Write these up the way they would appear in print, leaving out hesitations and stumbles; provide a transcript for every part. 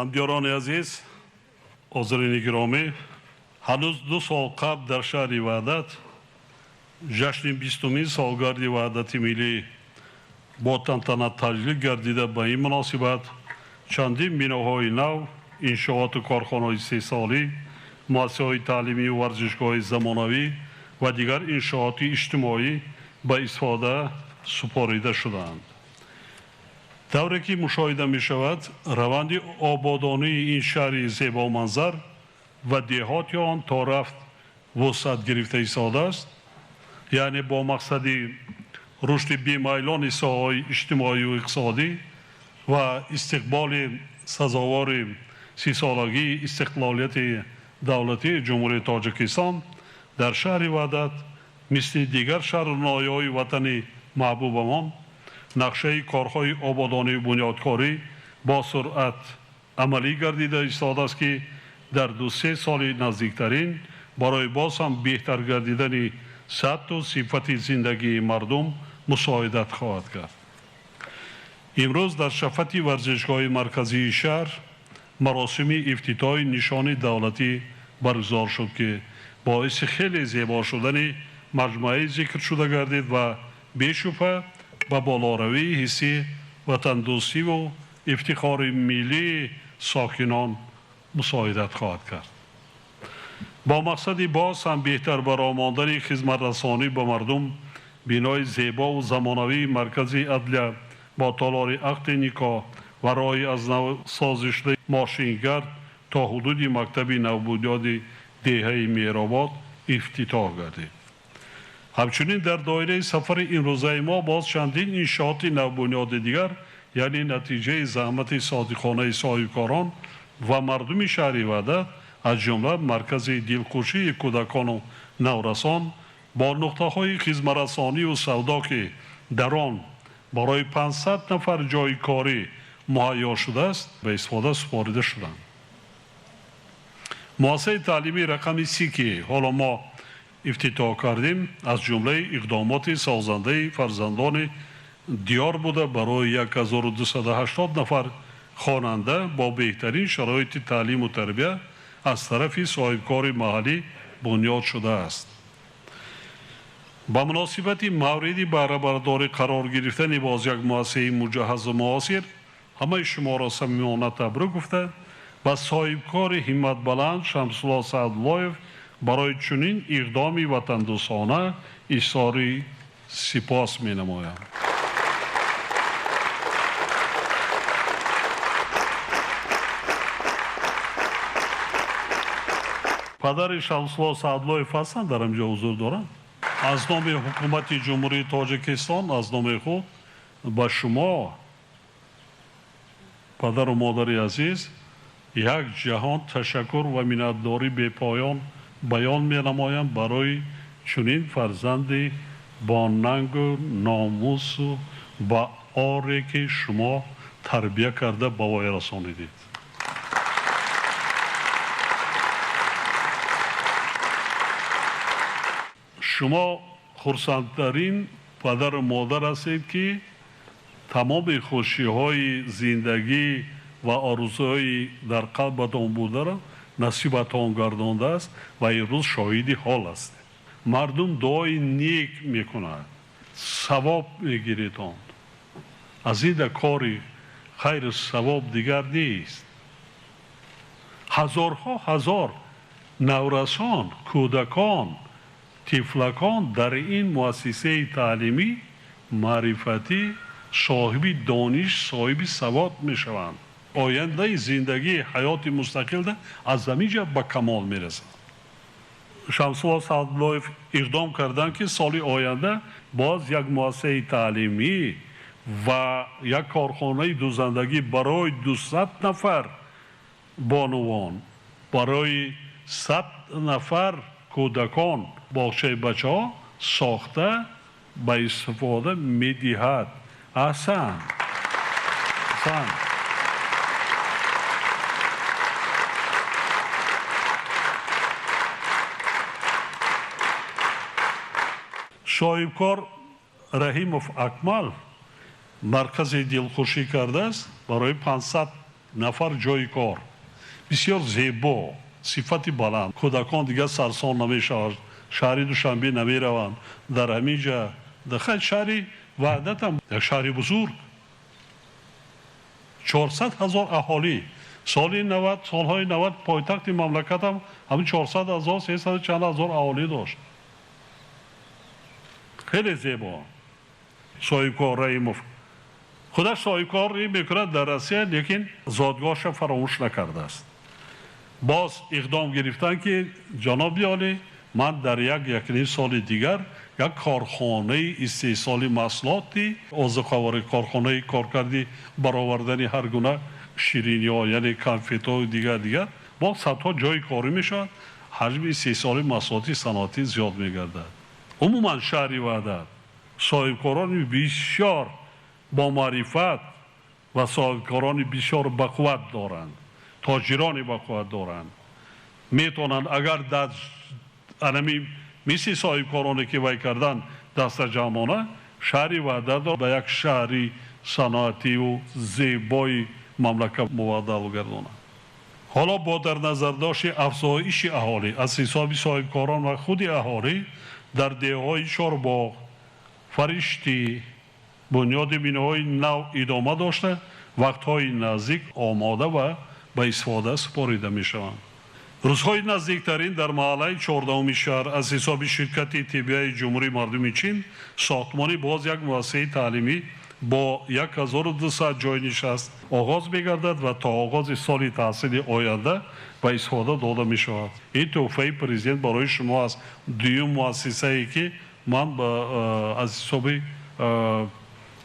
Ҳамдиёрони азиз, ҳозирини гиромӣ, ҳанӯз 2 сол қабл дар шаҳри Ваҳдат ҷашни 20-умин солгарди Ваҳдати миллӣ бо тантана таҷлил гардида, ба ин муносибат чандин биноҳои нав, иншооту корхонаҳои истеҳсолӣ, муассисаҳои таълимию варзишгоҳи замонавӣ ва дигар иншооти иҷтимоӣ ба истифода супорида шудаанд. Тавре ки мушоҳида мешавад, раванди ободонии ин шаҳри зебоманзар ва деҳоти он то рафт вусъат гирифта истодааст, яъне бо мақсади рушди бемайлони соҳаҳои иҷтимоию иқтисодӣ ва истиқболи сазовори 30-солагии истиқлолияти давлатии Ҷумҳурии Тоҷикистон дар шаҳри Ваҳдат мисли дигар шаҳру ноҳияҳои ватани маҳбубамон нақшаи корҳои ободонию бунёдкорӣ бо суръат амалӣ гардида истодааст, ки дар 2-3 соли наздиктарин барои боз ҳам беҳтар гардидани сатҳу сифати зиндагии мардум мусоидат хоҳад кард. Имрӯз дар шафати варзишгоҳи марказии шаҳр маросими ифтитоҳи нишони давлатӣ баргузор шуд, ки боиси хеле зебо шудани маҷмӯаи зикршуда гардид ва бешубҳа ба болоравии ҳисси ватандӯстиву ифтихори миллии сокинон мусоидат хоҳад кард. Бо мақсади боз ҳам беҳтар баромондани хизматрасонӣ ба мардум, бинои зебову замонавии маркази адлия бо толори ақди никоҳ ва роҳи аз нав созишдаи мошингард то ҳудуди мактаби навбунёди деҳаи Меҳробод ифтитоҳ гардид. Ҳамчунин дар доираи сафари имрӯзаи мо боз чандин иншооти навбунёди дигар, яъне натиҷаи заҳмати содиқонаи соҳибкорон ва мардуми шаҳри Ваҳдат, аз ҷумла маркази дилхушии кӯдакону наврасон бо нуқтаҳои хизматрасонию савдо, ки дар он барои 500 нафар ҷойи корӣ муҳайё шудааст, ба истифода супорида шуданд. Муассисаи таълимии рақами 30, ки ҳоло мо ифтитоҳ кардем, аз ҷумлаи иқдомоти созандаи фарзандони диёр буда, барои 1280 нафар хонанда бо беҳтарин шароити таълиму тарбия аз тарафи соҳибкори маҳаллӣ бунёд шудааст. Ба муносибати мавриди баҳрабардорӣ қарор гирифтани боз як муассисаи муҷаҳҳазу муосир ҳамаи шуморо самимона табрик гуфта, ба соҳибкори ҳимматбаланд Шамсулло Саъдуллоев барои чунин иқдоми ватандӯстона изҳори сипос менамоям. Падари Шамсулло Саъдуллоев ҳастанд, дар инҷо ҳузур доранд. Аз номи ҳукумати Ҷумҳурии Тоҷикистон, аз номи худ ба шумо, падару модари азиз, як ҷаҳон ташаккур ва миннатдорӣ бепоён баён менамоям барои чунин фарзанди бо нангу номусу ба оре, ки шумо тарбия карда ба воя расонидед. Шумо хурсандтарин падару модар ҳастед, ки тамоми хушиҳои зиндагӣ ва орзуҳои дар қалбатон бударо насибатон гардондааст ва имрӯз шоҳиди ҳол ҳастед. Мардум дуои нек мекунад, савоб мегиред он. Аз ин да кори хайру савоб дигар нест. Ҳазорҳо ҳазор наврасон, кӯдакон, тифлакон дар ин муассисаи таълимӣ маърифатӣ соҳиби дониш, соҳиби савод мешаванд. Ояндаи зиндагии ҳаёти мустақилда аз ҳамин ҷо ба камол мерасанд. Шамсулло Саъдуллоев иқдом карданд, ки соли оянда боз як муассисаи таълимӣ ва як корхонаи дузандагӣ барои 200 нафар бонувон, барои 100 нафар кӯдакон боғчаи бачаҳо сохта ба истифода медиҳад. Аҳсан, аҳсан. Соҳибкор Раҳимов Акмал маркази дилхушӣ кардааст барои 500 нафар ҷойи кор. Бисёр зебо, сифати баланд. Кӯдакон дигар сарсон намешаванд, шаҳри Душанбе намераванд. Дар ҳамин ҷа шаҳри Ваҳдатам як шаҳри бузург, 400 ҳазор аҳолӣ. Соли 90, солҳои 90 пойтахти мамлакатам ҳамин 400 ҳазор, 300 чанд ҳазор аҳолӣ дошт. Хеле зебо. Соҳибкор Раимов худаш соҳибкорӣ мекунад дар Россия, лекин зодгоҳша фаромӯш накардааст. Боз иқдом гирифтан ки ҷаноби олӣ, ман дар як ним соли дигар як корхонаи истеҳсоли маҳсулоти озуқаворӣ, корхонаи коркарди баровардани ҳар гуна шириниҳо, яъне конфетҳо дигар бо садҳо ҷойи корӣ мешавад, ҳаҷми истеҳсоли маҳсулоти саноатӣ зиёд мегардад. Умуман шаҳри Ваҳдат соҳибкорони бисёр бомаърифат ва соҳибкорони бисёр бақувват доранд, тоҷирони бақувват доранд. Метавонанд агар дар анами мисли соҳибкороне ки вай кардан дастаҷамъона шаҳри Ваҳдатро ба як шаҳри саноативу зебои мамлакат мубаддал гардонанд. Ҳоло бо дар назардошти афзоиши аҳолӣ аз ҳисоби соҳибкорон ва худи аҳолӣ дар деҳҳои Чорбоғ, Фариштӣ бунёди биноҳои нав идома дошта, вақтҳои наздик омода ва ба истифода супорида мешаванд. Рӯзҳои наздиктарин дар маҳаллаи 14-уми шаҳр аз ҳисоби ширкати тиббияи Ҷумҳурии Мардуми Чин сохтмони боз як муассисаи таълимӣ бо 1200 ҷойи нишаст оғоз мегардад ва то оғози соли таҳсили оянда ба истифода дода мешавад. Ин тӯҳфаи президент барои шумо аст. Дуюм муассисае ки ман аз ҳисоби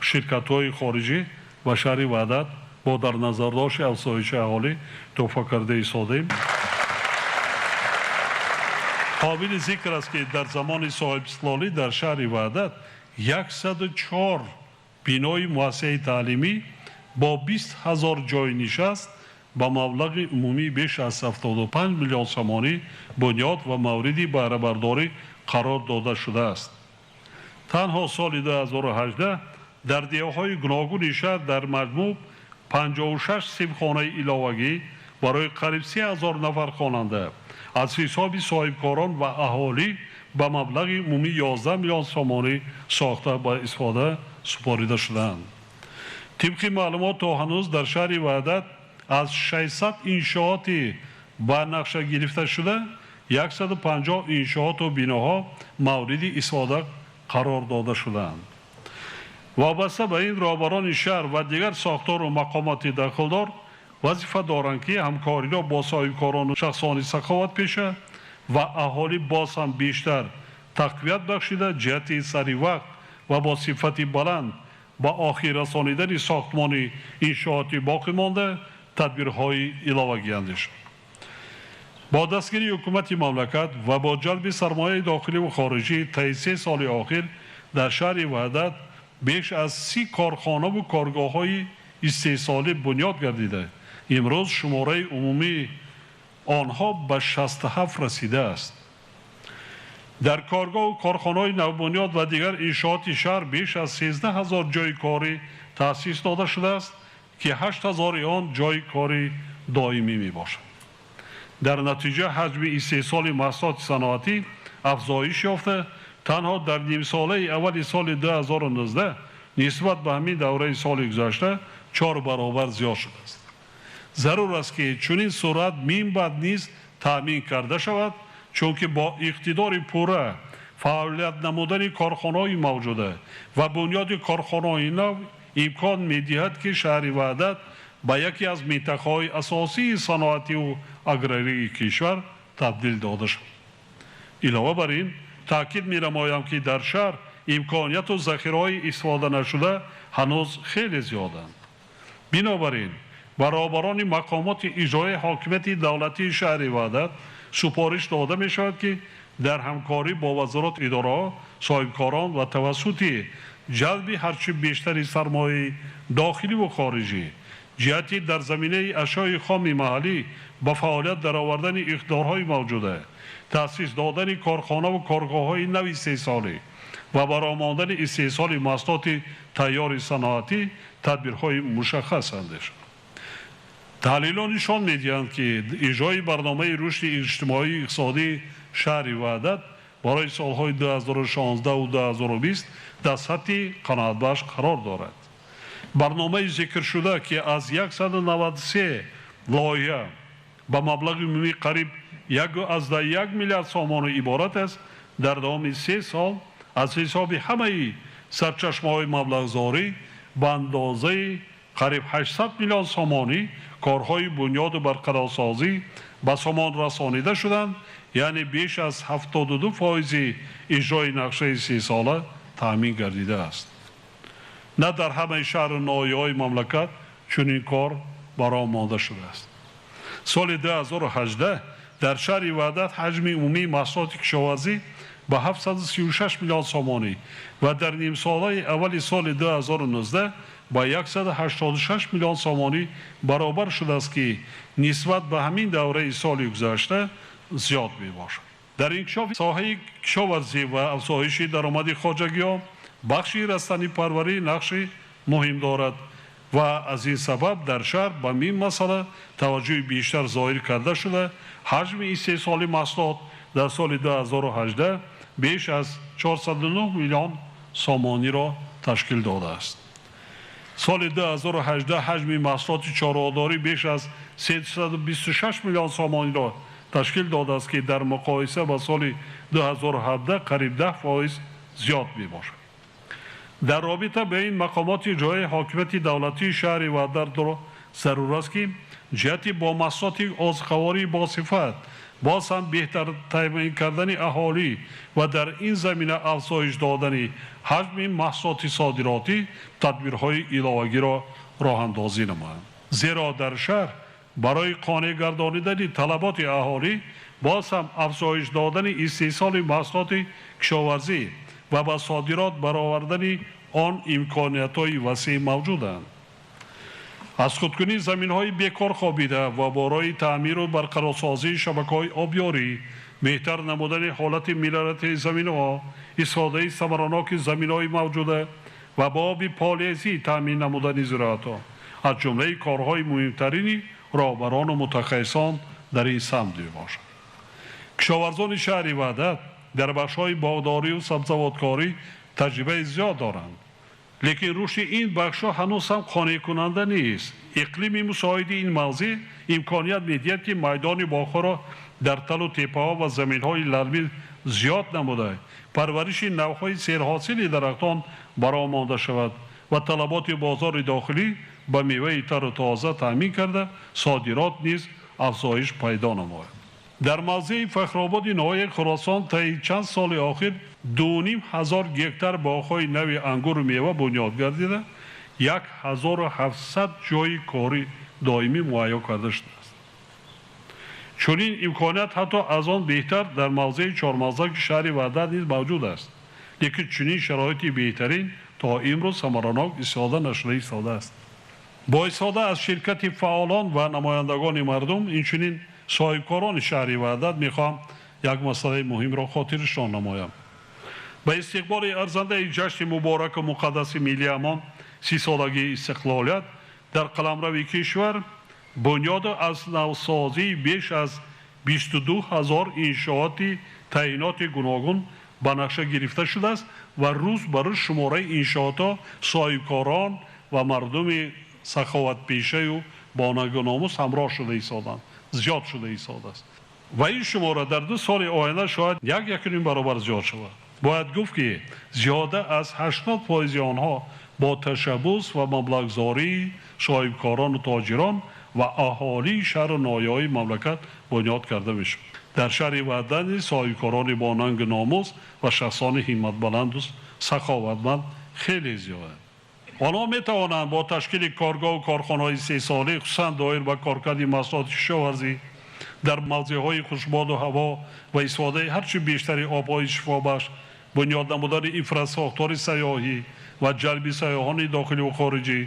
ширкатҳои хориҷӣ ба шаҳри Ваҳдат бо дар назардошти афзоиши аҳолӣ тӯҳфа карда истодаем. Қобили зикр аст ки дар замони соҳибистиқлолӣ дар шаҳри Ваҳдат 104 бинои муассисаи таълимӣ бо 20 ҳазор ҷойи нишаст ба маблағи умумии беш аз 75 миллион сомонӣ бунёд ва мавриди баҳрабардорӣ қарор дода шудааст. Танҳо соли 2018 дар деҳҳои гуногуни шаҳр дар маҷмӯъ 56 синфхонаи иловагӣ барои қариб 3000 нафар хонанда аз ҳисоби соҳибкорон ва аҳолӣ ба маблағи умумии 11 миллион сомонӣ сохта ба истифода супорида шудаанд. Тибқи маълумот то ҳанӯз дар шаҳри Ваҳдат аз 600 иншооти ба нақша гирифта шуда 150 иншооту биноҳо мавриди истифода қарор дода шудаанд. Вобаста ба ин роҳбарони шаҳр ва дигар сохтору мақомоти дахлдор вазифа доранд ки ҳамкориро бо соҳибкорону шахсони саховатпеша ва аҳолӣ боз ҳам бештар тақвият бахшида, ҷиҳати саривақт ва бо сифати баланд ба охир расонидани сохтмони иншооти боқӣ монда тадбирҳои иловагӣ андешанд. Бо дастгирии ҳукумати мамлакат ва бо ҷалби сармояи дохилӣ ва хориҷӣ таи 3 соли охир дар шаҳри Ваҳдат беш аз 30 корхонаву коргоҳҳои истеҳсолӣ бунёд гардида, имрӯз шумораи умумии онҳо ба 67 расидааст. Дар коргоҳу корхонаҳои навбунёд ва дигар иншооти шаҳр беш аз 13 ҳазор ҷойи корӣ таъсис дода шудааст ки 8 ҳазори он ҷойи кори доимӣ мебошад. Дар натиҷа ҳаҷми истеҳсоли маҳсулоти саноатӣ афзоиш ёфта, танҳо дар нимсолаи аввали соли 2019 нисбат ба ҳамин давраи соли гузашта 4 баробар зиёд шудааст. Зарур аст ки чунин суръат минбаъд низ таъмин карда шавад, чунки бо иқтидори пурра фаъолият намудани корхонаҳои мавҷуда ва бунёди корхонаҳои нав имкон медиҳад ки шаҳри Ваҳдат ба яке аз минтақаҳои асосии саноативу аграрии кишвар табдил дода шавад. Илова бар ин таъкид менамоям ки дар шаҳр имконияту захираҳои истифода нашуда ҳанӯз хеле зиёданд. Бинобар ин баробарони мақомоти иҷроии ҳокимияти давлатии шаҳри Ваҳдат супориш дода мешавад ки дар ҳамкорӣ бо вазорат идораҳо, соҳибкорон ва тавассути ҷалби ҳарчи бештари сармояи дохилӣ ва хориҷӣ ҷиҳати дар заминаи ашёи хоми маҳаллӣ ба фаъолият даровардани иқтидорҳои мавҷуда, таъсис додани корхонаву коргоҳҳои нави истеҳсолӣ ва баромондани истеҳсоли маҳсулоти тайёри саноатӣ тадбирҳои мушаххас андешанд. Таҳлилҳо нишон медиҳанд, ки иҷрои барномаи рушди иҷтимоию иқтисодии шаҳри Ваҳдат барои солҳои 2016 ва 2020 дар сатҳи қаноатбахш қарор дорад. Барномаи зикршуда, ки аз 193 лоиҳа ба маблағи умумии қариб 1,1 миллиард сомонӣ иборат аст, дар давоми 3 сол аз ҳисоби ҳамаи сарчашмаҳои маблағгузорӣ ба андозаи қариб 800 миллион сомонӣ корҳои бунёду барқарорсозӣ ба сомон расонида шуданд, яъне беш аз 72% иҷрои нақшаи сесола таъмин гардидааст. На дар ҳамаи шаҳру ноҳияҳои мамлакат чунин кор ба роҳ монда шудааст. Соли 2018 дар шаҳри Ваҳдат ҳаҷми умумии маҳсулоти кишоварзӣ ба 736 миллион сомонӣ ва дар нимсолаи аввали соли 2019 ба 186 миллион сомонӣ баробар шудааст, ки нисбат ба ҳамин давраи соли гузашта зиёд мебошад. Дар инкишофи соҳаи кишоварзӣ ва афзоиши даромади хоҷагиҳо бахши растанипарварӣ нақши муҳим дорад ва аз ин сабаб дар шаҳр ба ин масъала таваҷҷӯҳи бештар зоҳир карда шуда, ҳаҷми истеҳсоли маҳсулот дар соли 2018 беш аз 409 миллион сомониро ташкил додааст. Соли 2018 ҳаҷми маҳсулоти чорводорӣ беш аз 326 миллион сомониро ташкил додааст, ки дар муқоиса ба соли 2017 қариб 10% зиёд мебошад. Дар робита ба ин мақомоти ҷои ҳокимияти давлатии шаҳри Ваҳдатро зарур аст, ки ҷиҳати бо маҳсулоти озуқаворӣ босифат боз ҳам беҳтар таъмин кардани аҳолӣ ва дар ин замина афзоиш додани ҳаҷми маҳсулоти содиротӣ тадбирҳои иловагиро роҳандозӣ намоянд. Зеро дар шаҳр барои қонеъ гардонидани талаботи аҳолӣ боз ҳам афзоиш додани истеҳсоли маҳсулоти кишоварзӣ ва ба содирот баровардани он имкониятҳои васеъ мавҷуданд. Аз худкунии заминҳои бекор хобида ва барои таъмиру барқарорсозии шабакаҳои обёрӣ, беҳтар намудани ҳолати мелиоративии заминҳо, истифодаи самараноки заминҳои мавҷуда ва ба оби полезӣ таъмин намудани зироатҳо аз ҷумлаи корҳои муҳимтарини роҳбарону мутахассисон дар ин самт мебошад. Кишоварзони шаҳри Ваҳдат дар бахшҳои боғдорию сабзавоткорӣ таҷрибаи зиёд доранд, лекин рушди ин бахшҳо ҳанӯз ҳам қонеъкунанда нест. Иқлими мусоиди ин мавзеъ имконият медиҳад, ки майдони боғҳоро дар талу теппаҳо ва заминҳои лалмӣ зиёд намуда, парвариши навъҳои серҳосили дарахтон ба роҳ монда шавад ва талаботи бозори дохилӣ ба меваи тару тоза таъмин карда, содирот низ афзоиш пайдо намояд. Дар мавзеи Фахрободи ноҳияи Хуросон таи чанд соли охир 2500 гектар боғҳои нави ангуру мева бунёд гардида, 1700 ҷойи кори доимӣ муҳайё карда шудааст. Чунин имконият ҳатто аз он беҳтар дар мавзеи Чормағзаки шаҳри Ваҳдат низ мавҷуд аст, лекин чунин шароити беҳтарин то имрӯз самаранок истифода нашуда истодааст. Бо истифода аз ширкати фаъолон ва намояндагони мардум, инчунин соҳибкорони шаҳри Ваҳдат мехоҳам як масъалаи муҳимро хотирнишон намоям. Ба истиқболи арзандаи ҷашни мубораку муқаддаси миллиамон 30-солагии истиқлолият дар қаламрави кишвар бунёду аз навсозии беш аз 22 ҳазор иншооти таъиноти гуногун ба нақша гирифта шудааст ва рӯз ба рӯз шумораи иншоотҳо соҳибкорон ва мардуми саховатпешаю бонангу номус ҳамроҳ шуда истоданд, зиёд шуда истодааст ва ин шумора дар 2 соли оянда шояд 1-1.5 баробар зиёд шавад. Бояд гуфт, ки зиёда аз 80% онҳо бо ташаббус ва маблағгузории соҳибкорону тоҷирон ва аҳолии шаҳру ноҳияҳои мамлакат бунёд карда мешавад. Дар шаҳри Ваҳдат низ соҳибкорони бонангу номус ва шахсони ҳимматбаланду саховатманд хеле зиёданд. Онҳо метавонанд бо ташкили коргоҳу корхонаҳои истеҳсолӣ, хусусан доир ба коркарди маҳсулоти кишоварзӣ дар мавзеъҳои хушбоду ҳаво ва истифодаи ҳарчи бештари обҳои шифобахш, бунёд намудани инфрасохтори сайёҳӣ ва ҷалби сайёҳони дохилию хориҷӣ,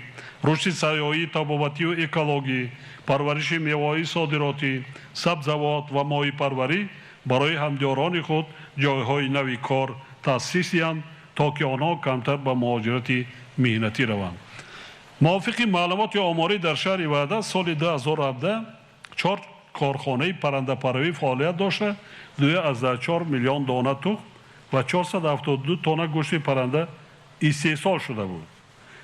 рушди сайёҳии табобатию экологӣ, парвариши меваҳои содиротӣ, сабзавот ва моҳипарварӣ барои ҳамдиёрони худ ҷойҳои нави кор таъсис диҳанд, то ки онҳо камтар ба муҳоҷирати меҳнатӣ раванд. Мувофиқи маълумоти оморӣ дар шаҳри Ваҳдат соли 2017 4 корхонаи паррандапарварӣ фаъолият дошта, 2,4 миллион дона тухм ва 472 тонна гӯшти парранда истеҳсол шуда буд.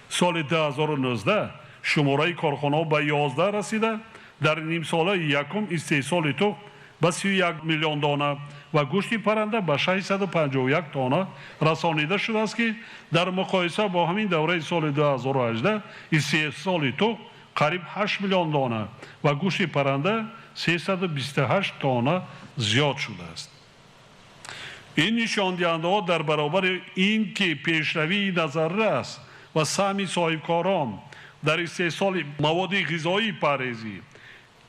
Соли 2019 шумораи корхонаҳо ба 11 расида, дар нимсолаи якум истеҳсоли тухм ба 31 миллион дона ва гӯшти парранда ба 651 тонна расонида шудааст, ки дар муқоиса бо ҳамин давраи соли 2018 истеҳсоли тухм қариб 8 миллион дона ва гӯшти парранда 328 тонна зиёд шудааст. Ин нишондиҳандаҳо дар баробари ин ки пешравии назаррас ва саҳми соҳибкорон дар истеҳсоли маводи ғизоии парҳезӣ,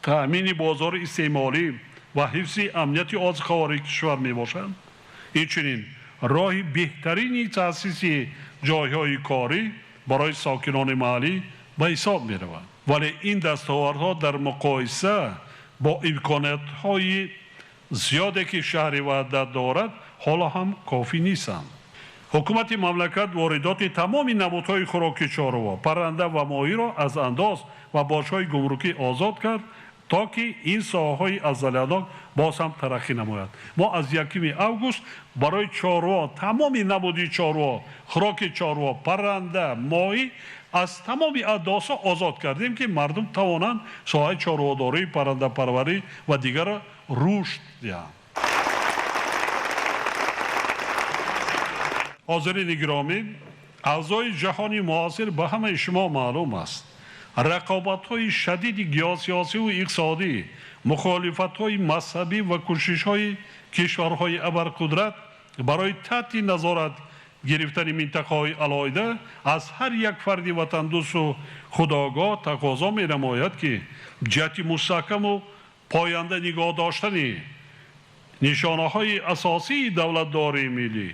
таъмини бозори истеъмолӣ ва ҳифзи амнияти озуқавории кишвар мебошанд, инчунин роҳи беҳтарини таъсиси ҷойҳои корӣ барои сокинони маҳаллӣ ба ҳисоб мераванд. Вале ин дастовардҳо дар муқоиса бо имкониятҳои зиёде ки шаҳри Ваҳдат дорад, ҳоло ҳам кофӣ нестанд. Ҳукумати мамлакат воридоти тамоми намудҳои хӯроки чорво, парранда ва моҳиро аз андоз ва боҷҳои гумрукӣ озод кард, то ки ин соҳаҳои афзалиятнок боз ҳам тараққӣ намояд. Мо аз 1 август барои чорво, тамоми намуди чорво, хӯроки чорво, парранда, моҳӣ аз тамоми андозҳо озод кардем, ки мардум тавонанд соҳаи чорводорӣ, паррандапарварӣ ва дигарро рушд диҳанд. Ҳозирини гиромӣ, авзои ҷаҳони муосир ба ҳамаи шумо маълум аст. Рақобатҳои шадиди геосиёсиву иқтисодӣ, мухолифатҳои мазҳабӣ ва кӯшишҳои кишварҳои абарқудрат барои таҳти назорат гирифтани минтақаҳои алоҳида аз ҳар як фарди ватандӯсту худогоҳ тақозо менамояд, ки ҷиҳати мустаҳкаму поянда нигоҳ доштани нишонаҳои асосии давлатдории миллӣ,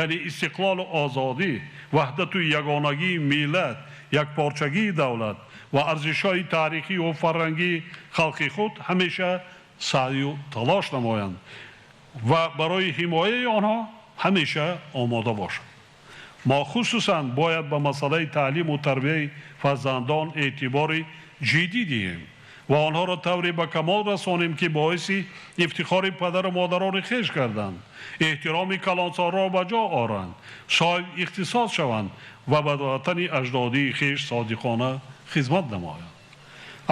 яъне истиқлолу озодӣ, ваҳдату ягонагии миллат, якпорчагии давлат ва арзишҳои таърихию фарҳангии халқи худ ҳамеша саъю талош намоянд ва барои ҳимояи онҳо ҳамеша омода бошанд. Мо хусусан бояд ба масъалаи таълиму тарбияи фарзандон эътибори ҷиддӣ диҳем ва онҳоро тавре ба камол расонем, ки боиси ифтихори падару модарони хеш гарданд, эҳтироми калонсолро ба ҷо оранд, соҳиб ихтисос шаванд ва ба ватани аҷдодии хеш содиқона хизмат намоянд.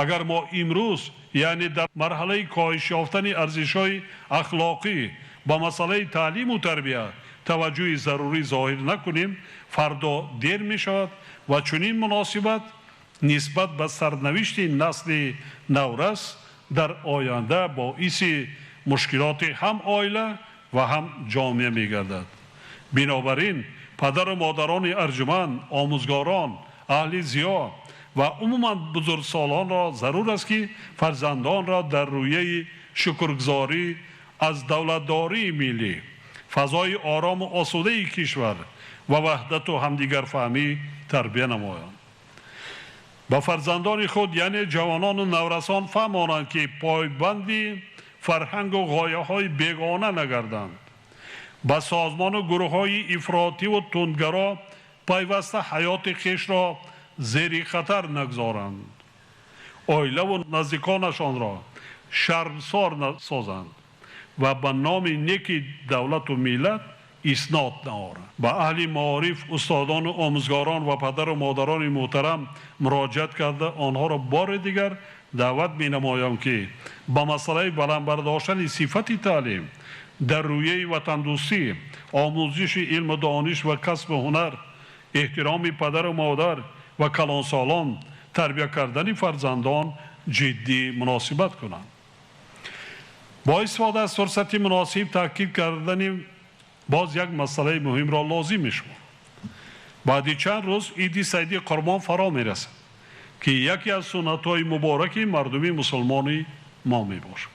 Агар мо имрӯз, яъне дар марҳалаи коҳиш ёфтани арзишҳои ахлоқӣ ба масъалаи таълиму тарбия таваҷҷӯҳи зарурӣ зоҳир накунем, фардо дер мешавад ва чунин муносибат нисбат ба сарнавишти насли наврас дар оянда боиси мушкилоти ҳам оила ва ҳам ҷомеа мегардад. Бинобар ин падару модарони арҷуманд, омӯзгорон, аҳли зиё ва умуман бузургсолонро зарур аст, ки фарзандонро дар рӯяи шукргузорӣ аз давлатдории миллӣ, фазои орому осудаи кишвар ва ваҳдату ҳамдигарфаҳмӣ тарбия намоянд. Ба фарзандони худ, яъне ҷавонону наврасон фаҳмонанд, ки пойбанди фарҳангу ғояҳои бегона нагарданд, ба созмону гурӯҳҳои ифротиву тундгаро пайваста ҳаёти хешро зери хатар нагузоранд, оилаву наздиконашонро шармсор созанд ва ба номи неки давлату миллат иснод наоранд. Ба аҳли маориф, устодону омӯзгорон ва падару модарони муҳтарам муроҷиат карда, онҳоро бори дигар даъват менамоям, ки ба масъалаи баланд бардоштани сифати таълим дар рӯяи ватандӯстӣ, омӯзиши илму дониш ва касбу ҳунар, эҳтироми падару модар ва калонсолон, тарбия кардани фарзандон ҷиддӣ муносибат кунанд. Бо истифода аз фурсати муносиб таъкид кардани боз як масъалаи муҳимро лозим мешуморам. Баъди чанд рӯз иди Саиди Қурбон фаро мерасад, ки яке аз суннатҳои мубораки мардуми мусулмони мо мебошад.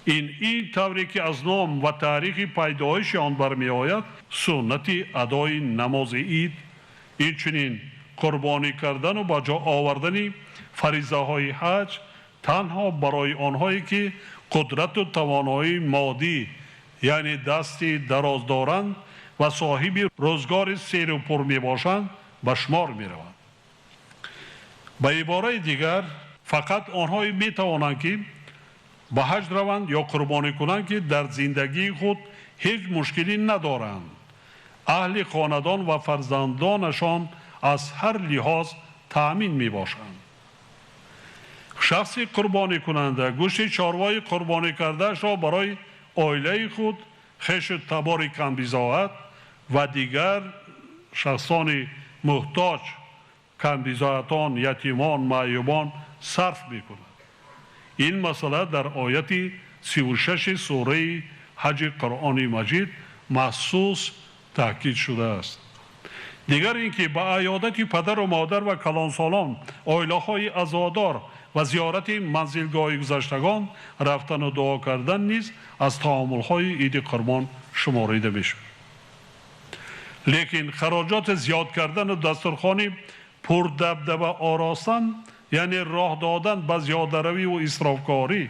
Ин ид тавре ки аз ном ва таърихи пайдоиши он бармеояд, суннати адои намози ид, инчунин қурбонӣ кардану ба ҷо овардани фаризаҳои ҳаҷ танҳо барои онҳое ки қудрату тавоноии моддӣ, яъне дасти дароз доранд ва соҳиби рӯзгори серу пур мебошанд, ба шумор мераванд. Ба ибораи дигар, фақат онҳое метавонанд, ки ба ҳаҷ раванд ё қурбонӣ кунанд, ки дар зиндагии худ ҳеҷ мушкилӣ надоранд. Аҳли хонадон ва фарзандонашон аз ҳар лиҳоз таъмин мебошанд. Шахси қурбонӣкунанда гӯшти чорвои қурбонӣ кардаашро барои оилаи худ, хешу табори камбизоат ва дигар шахсони муҳтоҷ, камбизоатон, ятимон, маъюбон сарф мекунад. Ин масъала дар ояти 36 сураи ҳаҷи Қуръони Маҷид махсус таъкид шудааст. Дигар инки ба иёдати падару модар ва калонсолон, оилаҳои азодор ва зиёрати манзилгоҳи гузаштагон рафтан ва дуо кардан низ аз таомулҳои иди қурбон шуморида мешавад. Лекин хароҷоти зиёд кардан ва дастурхони пурдабдаба оростан, яъне роҳ додан ба зиёдаравӣ ва исрофкорӣ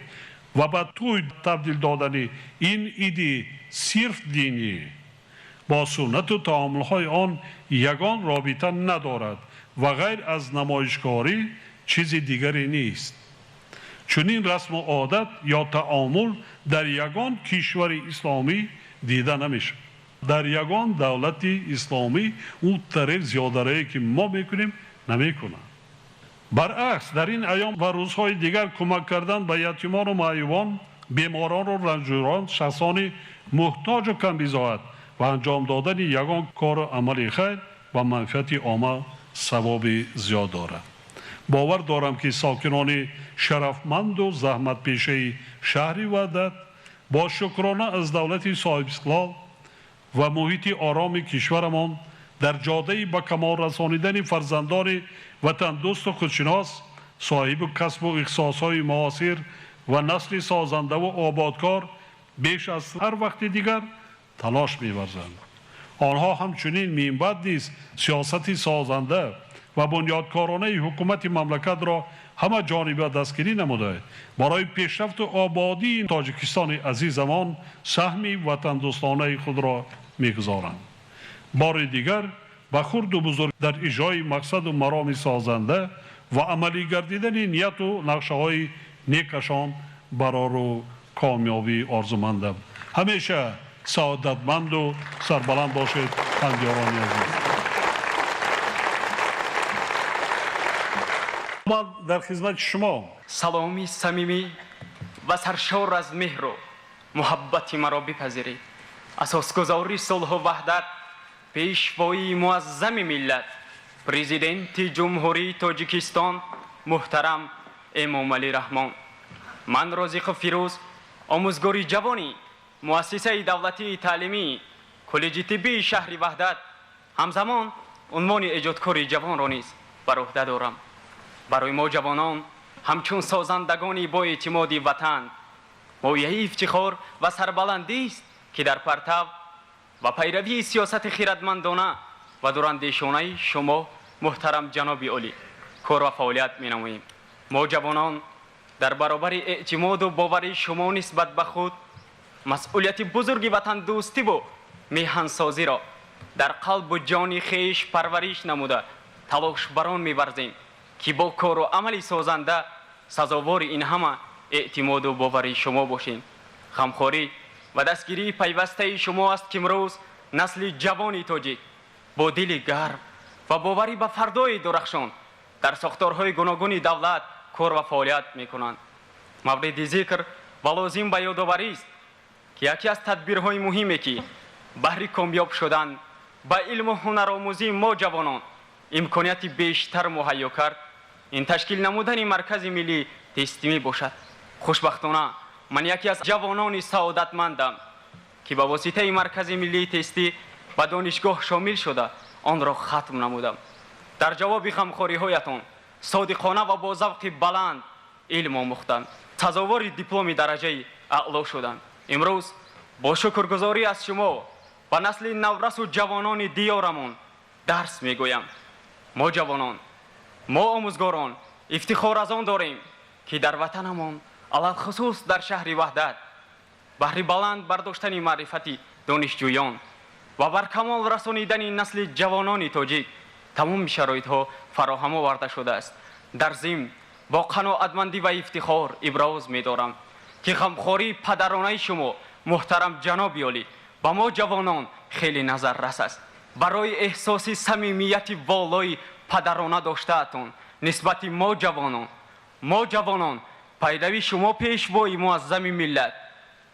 ва ба тӯй табдил додани ин иди сирф динӣ бо суннату таомулҳои он ягон робита надорад ва ғайр аз намоишкорӣ чизи дигаре нест. Чунин расму одат ё таомул дар ягон кишвари исломӣ дида намешавад. Дар ягон давлати исломӣ он тариқ зиёдаравие ки мо мекунем намекунанд. Баръакс, дар ин айём ва рӯзҳои дигар кӯмак кардан ба ятимону маъюбон, беморону ранҷурон, шахсони муҳтоҷу камбизоат ва анҷом додани ягон кору амали хайр ба манфиати омма савоби зиёд дорад. Бовар дорам, ки сокинони шарафманду заҳматпешаи шаҳри Ваҳдат бо шукрона аз давлати соҳибистиқлол ва муҳити ороми кишварамон дар ҷодаи ба камол расонидани фарзандони ватандӯсту худшинос, соҳиби касбу ихтисосҳои муосир ва насли созандаву ободкор беш аз ҳар вақти дигар талош меварзанд. Онҳо ҳамчунин минбаъд низ сиёсати созанда ва бунёдкоронаи ҳукумати мамлакатро ҳама ҷониба дастгирӣ намуда, барои пешрафту ободии Тоҷикистони азизамон саҳми ватандӯстонаи худро мегузоранд. Бори дигар ба хурду бузург дар иҷрои мақсаду мароми созанда ва амалӣ гардидани нияту нақшаҳои некашон барору комёбӣ орзумандам. Ҳамеша саодатманду сарбаланд бошед, ҳамдиёрони азиз. Ман дар хизмати шумо. Саломи самимӣ ва саршор аз меҳру муҳаббати маро бипазиред. Асосгузори сулҳу ваҳдат, пешвои муаззами миллат, президенти Ҷумҳурии Тоҷикистон муҳтарам Эмомалӣ Раҳмон. Ман Розиқов Фирӯз, омӯзгори ҷавони муассисаи давлатии таълимӣ коллеҷи тиббии шаҳри Ваҳдат, ҳамзамон унвони эҷодкори ҷавонро низ бар уҳда дорам. Барои мо ҷавонон ҳамчун созандагони боэътимоди ватан мояи ифтихор ва сарбаландист, ки дар партав ва пайравии сиёсати хирадмандона ва дурандешонаи шумо, муҳтарам ҷаноби олӣ, кор ва фаъолият менамоем. Мо ҷавонон дар баробари эътимоду боварии шумо нисбат ба худ масъулияти бузурги ватандӯстиву меҳансозиро дар қалбу ҷони хеш парвариш намуда талош бар он меварзем, ки бо кору амали созанда сазовори ин ҳама эътимоду боварии шумо бошем. Ғамхорӣ ва дастгирии пайвастаи шумо аст, ки имрӯз насли ҷавони тоҷик бо дили гарм ва боварӣ ба фардои дурахшон дар сохторҳои гуногуни давлат кор ва фаъолият мекунанд. Мавриди зикр ва лозим ба ёдоварист, ки яке аз тадбирҳои муҳиме, ки баҳри комёб шудан ба илму ҳунаромӯзии мо ҷавонон имконияти бештар муҳайё кард, ин ташкил намудани Маркази миллии тестӣ мебошад. Хушбахтона, ман яке аз ҷавонони саодатмандам, ки ба воситаи Маркази миллии тестӣ ба донишгоҳ шомил шуда онро хатм намудам. Дар ҷавоби ғамхориҳоятон содиқона ва бо завқи баланд илм омӯхтам, сазовори дипломи дараҷаи аъло шудам. Имрӯз бо шукргузорӣ аз шумо ба насли наврасу ҷавонони диёрамон дарс мегӯям. Мо ҷавонон, мо омӯзгорон ифтихор аз он дорем, ки дар ватанамон, алалхусус дар шаҳри Ваҳдат, баҳри баланд бардоштани маърифати донишҷӯён ва бар камол расонидани насли ҷавонони тоҷик тамоми шароитҳо фароҳам оварда шудааст. Дар зимн бо қаноатмандӣ ва ифтихор иброз медорам, ки ғамхории падаронаи шумо, муҳтарам ҷаноби олӣ, ба мо ҷавонон хеле назаррас аст. Барои эҳсоси самимияти волои падарона доштаатон нисбати мо ҷавонон, мо ҷавонон пайрави шумо, пешвои муаззами миллат,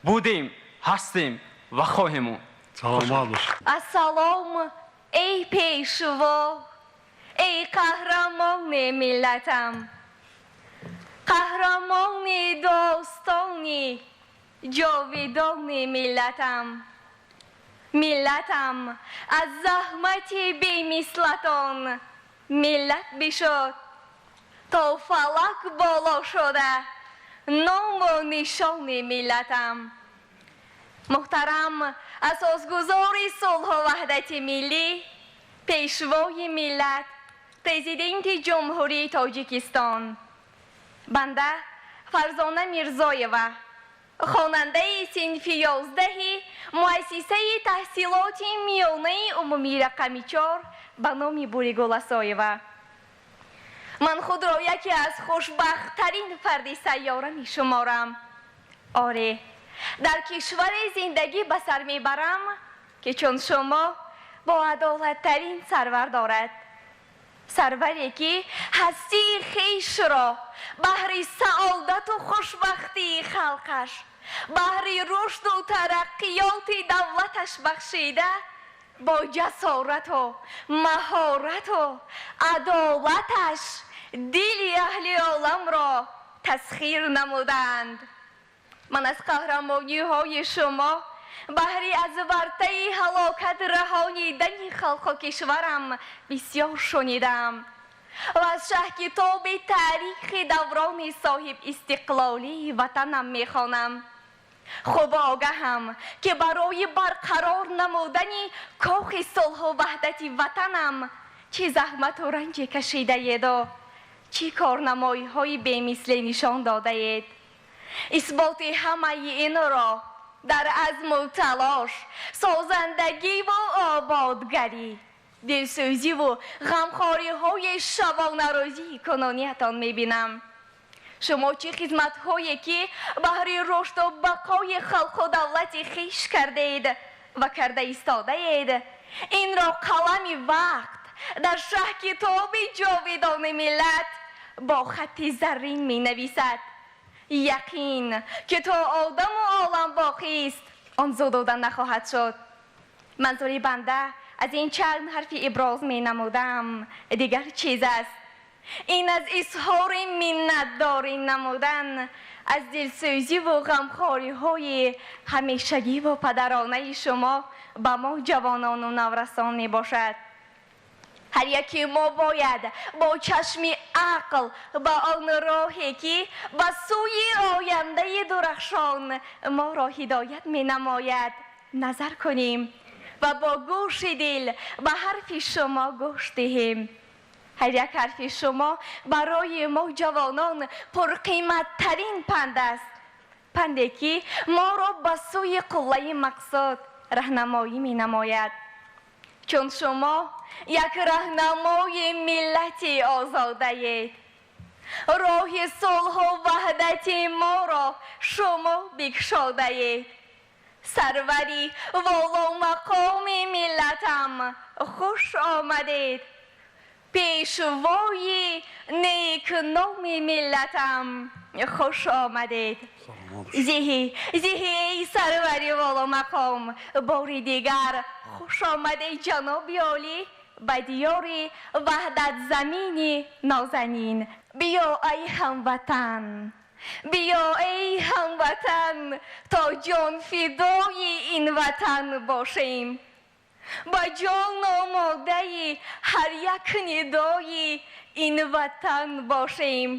будем, ҳастем ва хоҳем монд. Саломат бошед. Ассалом, эй пешво, эй қаҳрамони миллатам, қаҳрамони достони ҷовидони миллатам. Миллатам аз заҳмати бемислатон миллат бишуд, то фалак боло шуда ному нишони миллатам. Муҳтарам асосгузори сулҳу ваҳдати миллӣ, пешвои миллат, президенти Ҷумҳурии Тоҷикистон, банда Фарзона Мирзоева, хонандаи синфи 11-и муассисаи таҳсилоти миёнаи умумии рақами 4 ба номи Буригул Асоева. Ман худро яке аз хушбахттарин фарди сайёра мешуморам. Оре, дар кишваре зиндагӣ ба сар мебарам, ки чун шумо бо адолаттарин сарвар дорад, сарваре ки ҳастии хешро баҳри саодату хушбахтии халқаш, баҳри рушду тараққиёти давлаташ бахшида, бо ҷасорату маҳорату адолаташ дили аҳли оламро тасхир намуданд. Ман аз қаҳрамониҳои шумо баҳри аз вартаи ҳалокат раҳонидани халқу кишварам бисёр шунидам ва аз шаҳкитоби таърихи даврони соҳиб истиқлолии ватанам мехонам. Хуб огаҳам, ки барои барқарор намудани кохи сулҳу ваҳдати ватанам чӣ заҳмату ранҷе кашидаеду чӣ корнамоиҳои бемисле нишон додаед. Исботи ҳамаи инро дар азму талош, созандагиву ободгарӣ, дилсӯзиву ғамхориҳои шабонарӯзии кунониятон мебинам. Шумо чӣ хизматҳое ки баҳри рушду бақои халқу давлати хеш кардаед ва карда истодаед, инро қалами вақт дар шаҳкитоби ҷовидони миллат бо хатти заррин менависад. Яқин, ки то одаму олам боқист, он зудуда нахоҳад шуд. Манзури банда аз ин чанд ҳарфи иброз менамудам дигар чиз аст. Ин аз изҳори миннатдорӣ намудан аз дилсӯзиву ғамхориҳои ҳамешагиву падаронаи шумо ба мо ҷавонону наврасон мебошад. Ҳар яке мо бояд бо чашми ақл ба он роҳе, ки ба сӯи ояндаи дурахшон моро ҳидоят менамояд, назар кунем ва бо гӯши дил ба ҳарфи шумо гӯш диҳем. Ҳар як ҳарфи шумо барои мо ҷавонон пурқиматтарин панд аст, панде ки моро ба сӯи қуллаи мақсуд раҳнамоӣ менамояд. Чун шумо як раҳнамои миллати озодаед, роҳи сулҳу ваҳдати моро шумо бикшодаед. Сарвари воломақоми миллатам, хуш омадед. Пешвои некноми миллатам, хуш омадед. Зиҳи зиҳи, эй сарвари воломақом, бори дигар хуш омадед, ҷаноби олӣ, ба диёри ваҳдатзамини нозанин. Биё, ай ҳамватан, биё, эй ҳамватан, то ҷонфидои ин ватан бошем, ба ҷон омодаи ҳар як нидои ин ватан бошем.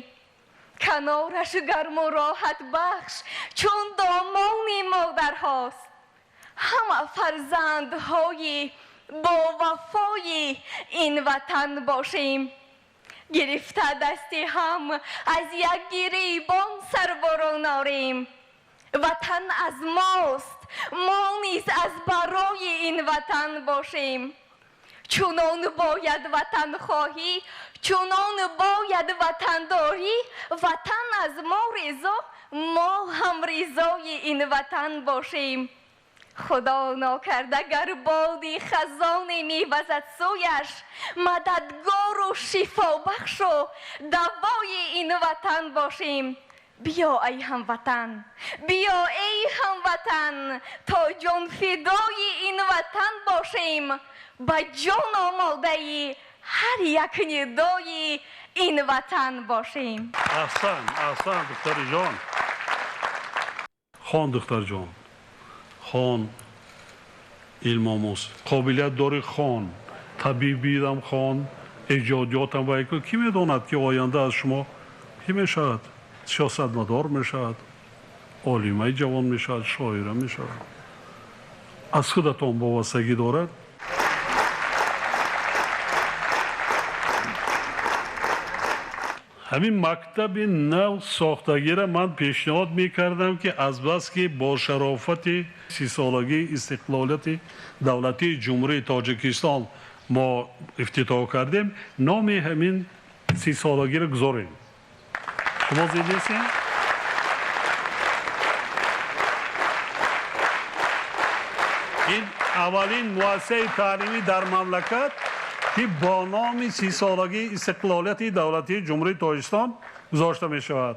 Канораш гарму роҳатбахш чун домони модарҳост, ҳама фарзандҳои бовафои ин ватан бошем. Гирифта дасти ҳам, аз як гирибон сарбурун орем. Ватан аз мост, мо низ аз барои ин ватан бошем. Чунон бояд ватанхоҳӣ, чунон бояд ватандорӣ. Ватан аз мо ризо, мо ҳам ризои ин ватан бошем. Худо нокарда гар боди хазоне мевазад сӯяш, мададгору шифобахшу давои ин ватан бошем. Биё, эй ҳамватан, биё, эй ҳамватан, то ҷонфидои ин ватан бошем. Ба ҷон омодаи ҳар як нидои ин ватан бошем. Аҳсан, аҳсан, духтариҷон. Хон, духтарҷон, хон, илмомӯз, қобилият дорӣ, хон, табибирам хон, эҷодиётам вай кун. Кӣ медонад, ки оянда аз шумо кӣ мешавад? Сиёсатмадор мешавад, олимаи ҷавон мешавад, шоира мешавад. Аз худатон вобастагӣ дорад. Ҳамин мактаби нав сохтагиро ман пешниҳод мекардам, ки азбаски бо шарофати 30-солагии истиқлолияти давлатии Ҷумҳурии Тоҷикистон мо ифтитоҳ кардем, номи ҳамин 30-солагиро гузорем. Шумо зидесем? Ин аввалин муассисаи таълимӣ дар мамлакат, ки бо номи 30-солагии истиқлолияти давлатии Ҷумҳурии Тоҷикистон гузошта мешавад.